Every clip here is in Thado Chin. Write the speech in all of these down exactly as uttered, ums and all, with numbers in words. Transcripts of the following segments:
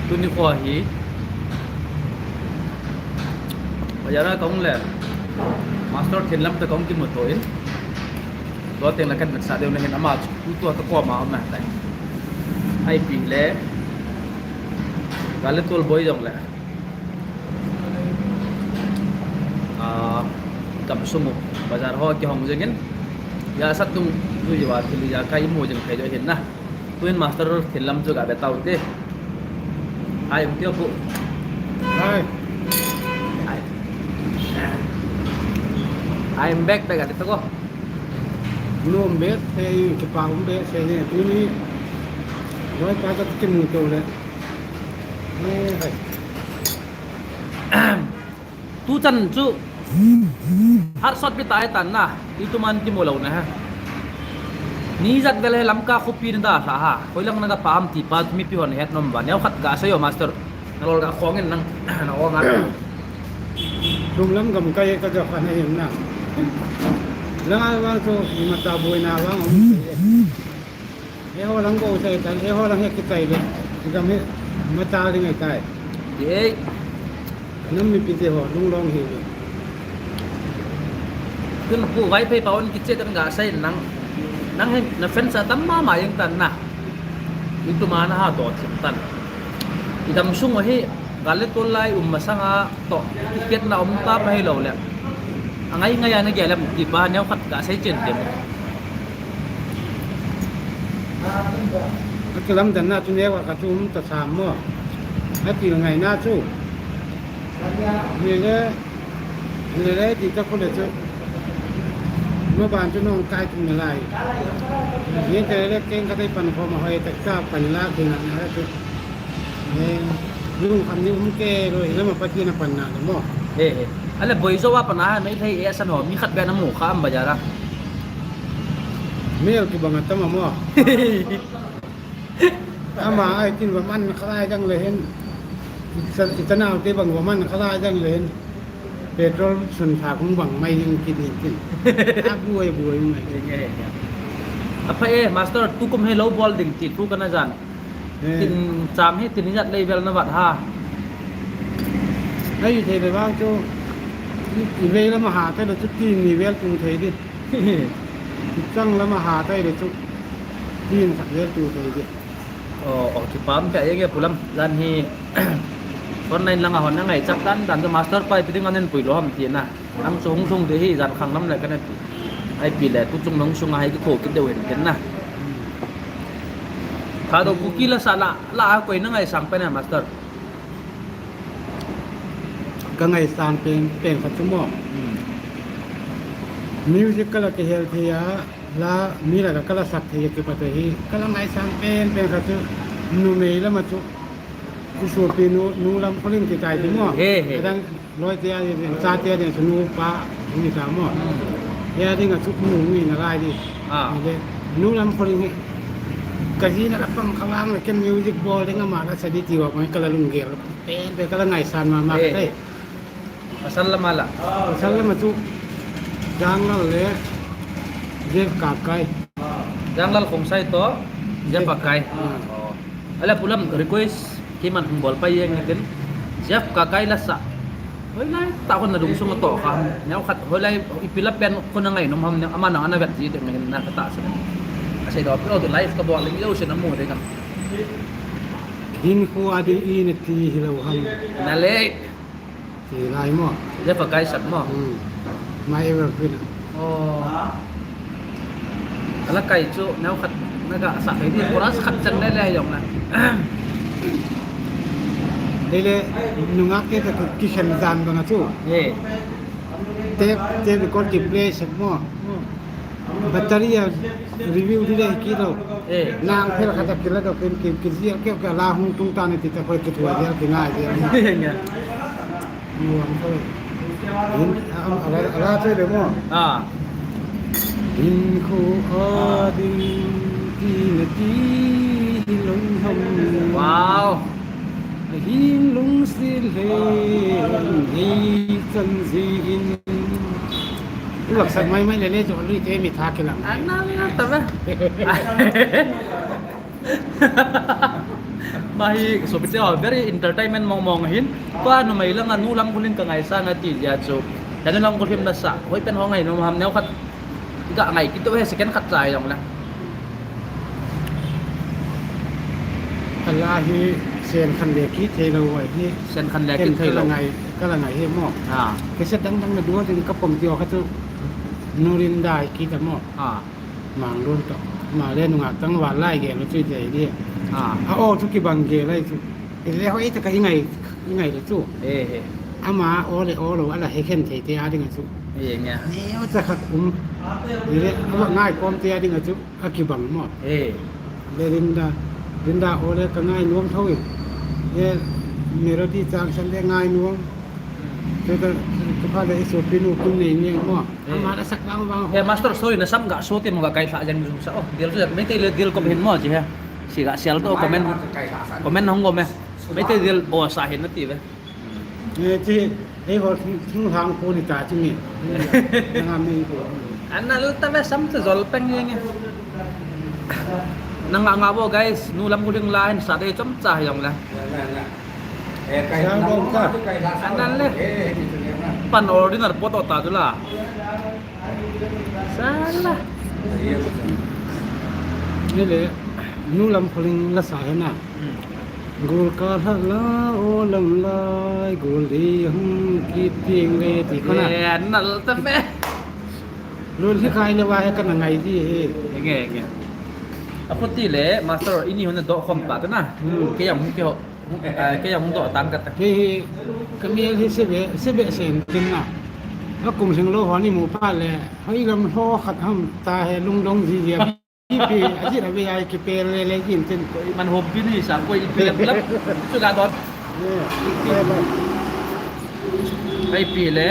Tuni kho hi. Bazar a kahung le. Master Thinlam toh kahung kimuto in. Tua teng le kanasa deu na hin ama chu tutua kakoma um na tai. Ipi le. Gal le tol boi jong le. Ah, gamsung u bazar ho kihong jeng in. Ijat sat dung tu jiva thil ijakai imu jeng thei jo hin na. Tuin Master Thinlam chu gave tau te. Ai, um tio pu. Ai. Ai. I'm back, back ati toko. Nom be, te kipa um be, se ne, tuni. Loi pa ka kimuto le. Ai. Tuchan chu. Hat sot pi tai tan na. Ituman kimu lou na ha. Ni jat vel hi Lamka khopi na dalha ha. Hoilang na gapa ham ti pa mipi hon het nom uva. Neokhat gasei o, Master. Nalol ga khong in nang. Na o nga. Lunglam gamkai ka ga khan ahin na. Langa vang chu ima ta boina vang um. Eiho lang ko sai tan, eiho lang he kitai le. Gam hi mata ding ahitai. Ye. Nam mipi te ho lunglong hi. Tun pu Vaiphei pa hon kiche tan gasei nang. Nang hi na fans atam mama jeng tan na. Ituma na ha to chin tan. Igamsung u hi gal le tol lai um masanga toh, kikhetna um ta pa hilou le. Angai ngai a na gel em ti pa neokhat gasei chen dem. Akilamdanna chu neokhat chu um ta sam mo. Atil ngaina chu. Ni le Ni le ti ta khu le chu. Maban chu nong kai thum nalai. Ni te le keng ka dei pan khoma hoi ta ka pan la ki na na chu. Ni lung kham ni um ke lo hi lama Pathen a pan na le mo. He, he. Ale boi jo wa pan a ha, Meitei e san ho, mi khat be na mu kha am bazar a. Mel kibang atam mo. Ama ai tin va man khalai dang le hin. Ita, itanaote bang va man khalai dang le hin. Petrol sun tha kung bang mai ding kiti tin. A buai buai mai. Apha e, Master, tukum hi lou bol ding ti thu kana jan. Eh. Tin cham hi tin ijat lei vel na vat ha. Ai thei le vang chu. I vei lama ha thei le chu tin ni vel tung thei di. Chang lama ha tai le chu. Tin khat le tu thei di. O, o, kipah um kei e pu Lam. Jan hi. Front line langa hon na ngaichak dan dan chu Master pa ipi ding anen pui lou ham ti na. Nang chu hung lhung di hi jan khang lam le kana ti. Ipi le tu chung nung sunga hi kikho kit deu hin ken na. Thadou Kuki la sa la, la a koi na ngaisang pen a, Master. Ka ngaisang pen, pen khat chu mo. Hmm. Music ka la kihel thei a, la mi la ka la sak thei a kipat a hi. Ka la ngaisang pen, pen khat chu numei lama chu. Isopi nu, nu Lamkholing kitai ti mo. He, he. Adang loi te a ding, cha te a ding chu nu pa, ni ta mo. Hmm. He a ding a chu nu ni na lai di. Ah. Ni le, nu Lamkholing hi. Ka ji na ka pang kha vang le ken music bol ding ama la sa di ti wa ko ka la lunggel. Pen, pen ka la ngaisang mama. He. Pasal lama la. Pasal lama chu Janglal le Jeff Kakai. Janglal Khongsai toh Jeff Kakai. Ah. Oh. Ale pu Lam request keiman hung bol pai jeng tin. Jeff Kakai la sa. Hoilai tah kon na lungsung a toh kha. Neokhat hoilai ipi la pen kon na ngainom ham, ama nang ana vet ji ding hin na ka tahsan. Asei doh pi o tu live ka bol le mi lou se na mu ding a. Hinkho a ding i na ti hilou ham. Na le. Ti lai mo. Jeff Kakai sak mo. Hmm. My evergreen. Oh. Ala kai chu neokhat na ga sak hi di, chorus khat chan le le jong na. Lele nungak te ta kikhen dan bang a chu. He. Tape, tape record kiplay sak mo. Hmm. Battery a review di le kilo. Eh. Nang phel khat a kila doh kin, kin, kin zial keu ka la hung tung ta ni ti ta koi kithua zial kingai zial. Nga. Nuam koi. Hin, am, ala, ala choi le mo. Ah. Hinkho a ding ti na ti hilou ham. Wow. Hin lungset le nei chan ji in. Lak sak mai mai le le jo lui te mi tha kilang. Ana na ta ba. Ama hi sopite ho, very entertainment mong mong ahin. Tua numei langa Nu Lamkholing ka ngaisang ati jeh a chu. Tua Nu Lamkholing lasa hoipen ho ngai nom ham, neo khat ga ngai kit u hi, second khat cha jong le. Kala hi sen khan le kithei lou ahi. Sen khan le kithei lou. Kala ngai, kala ngai hi mo. Ha. Cassette dang dang na duo ding ka pom ti ho kha chu. Nu Rinda kiti mo. Ha. Manglun toh. Ama le nungah tangval lai gel chu dei di. Ah. A o chu kibang gel lai chu. Ile hoi ta ka i ngai, i ngai le chu. Eh, eh. Ama o le o lou, ala hekhen thei te a ding a chu. Eh, nge. Neo cha khat um. Ile ama ngai kom te a ding a chu. A kibang mo. Eh. Le Rinda, Rinda o le ka ngai nuam tho e. Le melody chang san le ngai nuam. Chuta, chuta le i sopi nu kum nei ni mo. Eh. Ama la sak vang vang ho. Eh, Master, sorry, na sam ga so te mo ga kai lha jeng jung sa. Oh, dil chu Meitei le dil kom hin mo ji he. Si ga sial to comment, comment hong go me. Meitei dil o sa hin na ti ve. Eh, ti, ei ho thing, thing hang ko ni ta chi ni. Na mi ko. Ana lu ta ve sam chu jol peng ni nge. Na nga nga bo guys, Nu Lamkholing la hin sa de chom cha hi jong le. Sang dong ka. Anan le. Pan original pot ta tu la. Sala. Ni le, Nu Lamkholing la sa he na. Hmm. Gul ka lha la, o lam lai, gul di hung ki ting le ti ko na. Eh, nal ta me. Lul hi khai le wa he ka na ngai di he. Nge, nge. Apo ti le, Master, ini hon do khom ta na. Hmm. Ke yang hung ke ho. Ah, kei jong hung doh tang kate. Kei hi, ka mel hi sebe, sebe sen tin na. Ka kum lhing lou ho ni mu pha le, hoi lam lho khat ham ta he lungdong ji ji a. Ipi, ajit a ve ai kipe le le jin tin. Koi man hom pi ni sa, koi ipi lap lap. Chu ga don. Ai pi le.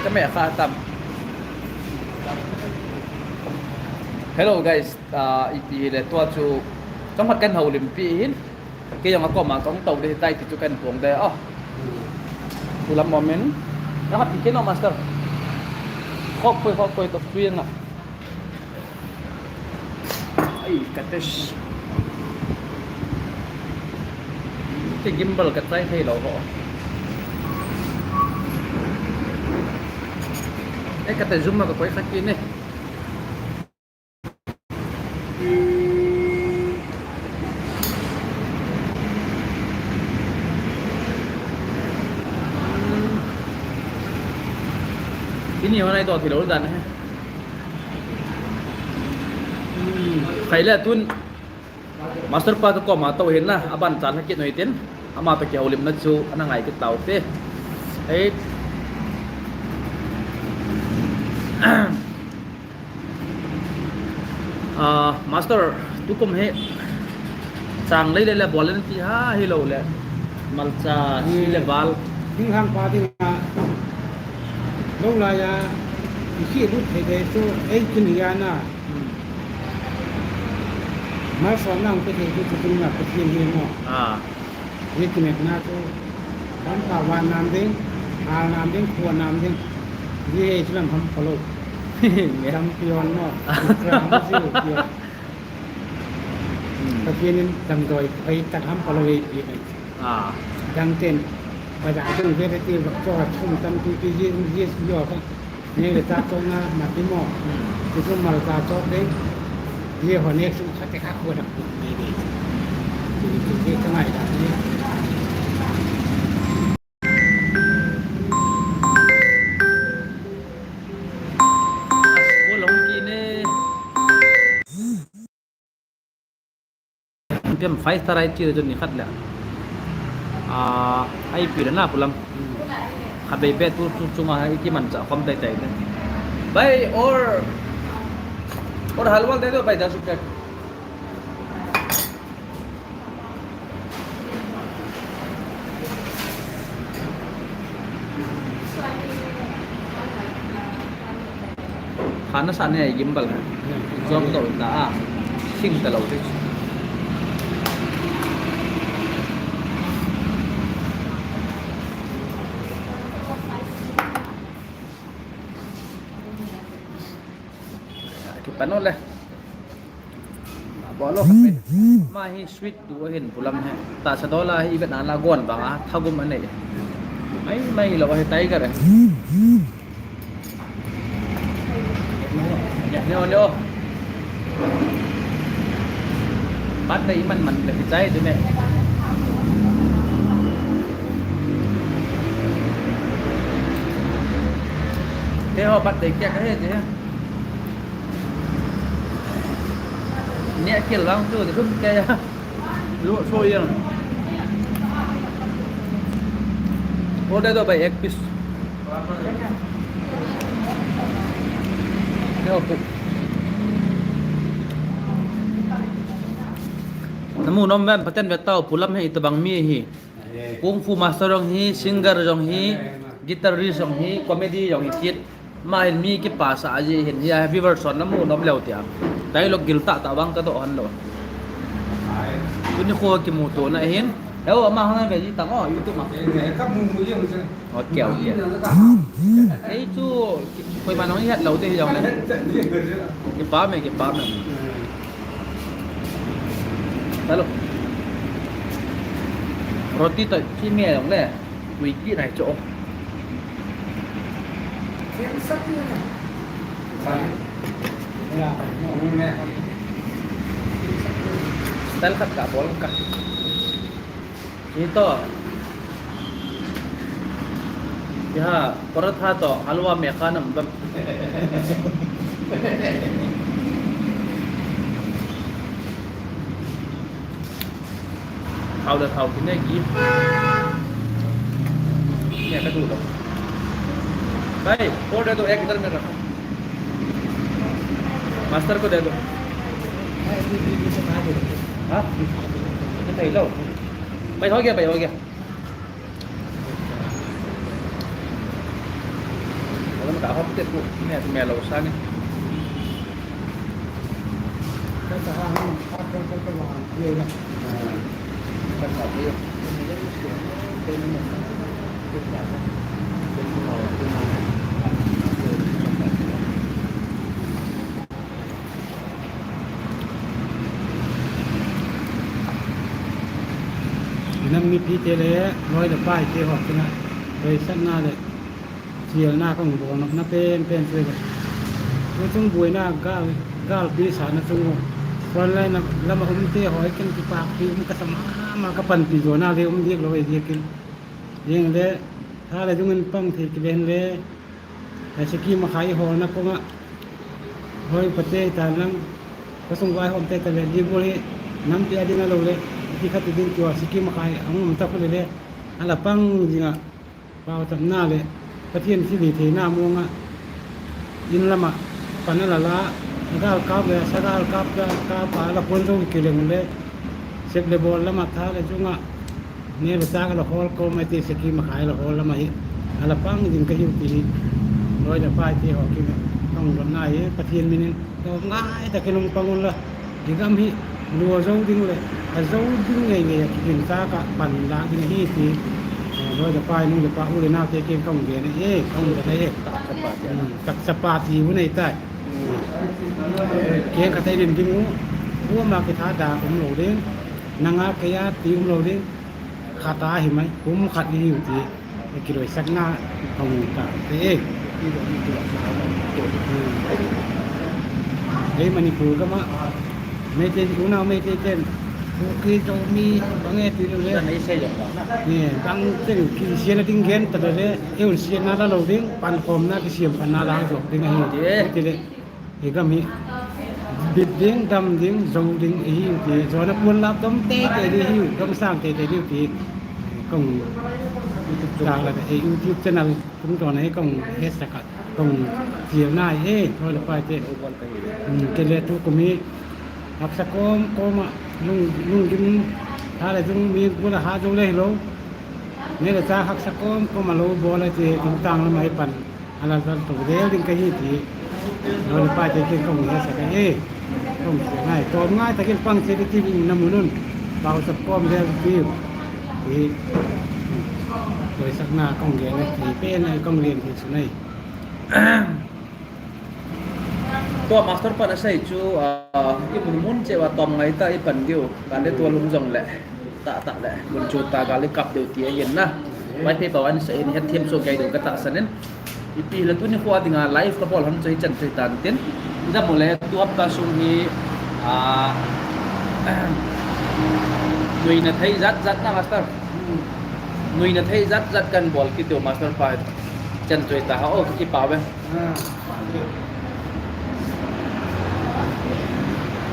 Ka me kha tam. Hello guys, ah, ipi le tua chu chomkhat kan houlimpi hin. Kei jong a koma kong tou de tai ti chu kan pong de. Oh. Tulam momen. Na hap kei no master. Khop koi, khop koi to tuin na. Ai, kates. Te gimbal ka try thei lou ho. Ei, kate zoom ma ka koi khat kit ne. Ini ho nai to thei lou dan he. Khai le tun. Master pa ka koma tou hin na, aban chan ha kit noi tin, ama to kihoulimna chu ana ngai kit tau te. Ei. Ah, master, tukum hi chang lei le le bol in ti ha hi lou le. Malcha, si le bal. Ding hang pa ding a. Lou lai a, i si lut thei de chu, ei kin hi a na. Hmm. Malsomna hung pe thei chu, chu tung na Pathen hi mo. Ah. Hi kinepna chu, lam pa van nam ding, hal nam ding, khua nam ding. Hi hi chu lam ham pa lou. Champion mo. Ram mo si lu kio. Hmm. Pathen in damdoi phai tak ham pa lou hi pi mai. Ah. Dang ten, bazar dang ve ve ti vak cho a chum tam pi pi ji, ji yo ka. Ni le ta to na ma ti mo. Hmm. Ti chu malcha cho te. Ye ho ne su kha te kha khu da. Ni ni. Ti ti ti ka ngai da ni. Ko long ki ne. Kem five star ai chi le chun ni khat le. Ah, ai pi le na pulang. Kha bei be tu, tu chunga i kiman cha khom tai tai te. Bhai, or, or halwa de do bhai, das rupiya. Kha na sa ne ai gimbal. Jom to ta a. Sing ta lo te. Pano le. Bolo. Ma hi sweet du hin pulam he. Ta sa dola hi vet na la gon banga thagum anei. Mai mai lo he tiger he. Neo neo. Bat dei man man le chai du ne. Te ho bat dei kya kahe te. Nia kil lang chu, de thum kei a. Lu so yang. Order do bai ek piece. Kei ho pu. Namu nom ven, Pathen ve tao, pulam hi itobang mi hi. Kung fu master jong hi, singer jong hi, guitarist jong hi, comedy jong hi kit. Ma hin mi kipasah aji hin, hia viewers hon namu nom leu tia. Dialogue gil tah tah vang kadoh hon lou. Tuni kho kimuto na hin. Heo, ama hon ve ji tang o, YouTube ma. Okay, okay. Ei chu, koima nong het lou te hi jong le. Kipa me, kipa me. Hello. Roti to chi me jong le. Ui ki nai cho. Style khat kabol ka. Ito. Ya, paratha to, halwa me kha nam bam. Thao le thao kine ki. Ne ka du lo. Bhai, order to ek idhar mein rakho. Master ko de do. Ha? Nahi lo. Bhai, ho gaya, bhai, ho gaya. Alam ka hop te ko, ne me lo sa ni. Inam mipi te le, loi le pai te ho kina, loi satna le. Chialna kong bol na pen pen se ba. Tuchung buaina gal, galpi sana chung. Frontline na lama um te hoi ken kipa pi um kasama ma kapanpi jona le um dik lou e dik in. Jeng le, tha le jung in pang thei kilen le. Ai siki ma khai ho na kong a. Hoi pate ta lang. Kasung vai hom te ta le, di bol he. Nampi a ding a lou le. Ti khat ding tua siki ma khai, ang um ta khu le le. Ala pang ding a. Pau tapna le, Pathen thilhitheina mong a, in lama, pan ala la, gal kap le, sa gal kap le, kap a la pon jong kileng le, sep le bol lama tha le jung a, ne le chak la hol ko mai te seki ma khai la hol lama hi, ala pang ding ka hiu ti hi, loi le pai te ho ki me, kong don na hi, Pathen min in, to ngai ta ke nung pang un la. Hi gam hi, lua jou ding le, a jou ding ngei ngei a kigin ta ka pan la ding hi ti, eh, loi le pai nu le pa u le nau te ken kong gen e, kong gen e. Hmm, taksa pa ti u nei tai. Ken ka tai ding ding u, u ma ke tha da um lou ding, nanga ke ya ti um lou ding, khat a hi mai, kum khat hi u ti. Kiloisakna kong ta te. Hmm. Ei Manipur gam a, Meitei, unau Meitei ten, Kuki, Zomi, bang e ti le. Ni bang ten, kisiatna ding gen ta le, ei un siatna la lou ding, pankhomna kisiam panna la lou ding ahi. Ti le. Hi gam hi, bit ding, dam ding, jou ding, hi ti, jona pun lap dom te te di hi, gam sang te te di ti, kong, ta la, hi YouTube channel, kong to na hi kong, he sa ka, kong, chialna hi, loi le pai te, hmm, ke le tu kum hi, haksa kom, kom a, lung, lung gim, ha le dung mi, bu la ha jou le lou, ne le cha haksa kom, kom a lou, bol le te, tung tang la mai pan. Ala tal to del ding ka hi ti. Loi le pai te ken kong he sa ka e. Kong se ngai. To ngai ta ken pang se ti in na mun un. Pau sa kom del ti. Ti. Loi sak na kong ge ne ti pe na kong lien ti su nai. Tua master pan asei chu, ah, i mun mun cheh uva tom ngai ta i pan diu. Kale tua lum jong le. Tah tah le. Mun chu ta kale kap diu ti ahin na. Vaiphei pa wan sei in het thiam so kai diu ka tahsan in. Ipi le tuni kho dinga live ka bol ham chu hichan chu hitan tin. Ida mo le tu hapta sung hi, ah, nuina thei jat jat na master. Nuina thei jat jat kan bol kit diu master pa. Chan chu hita ha o ki pa ve.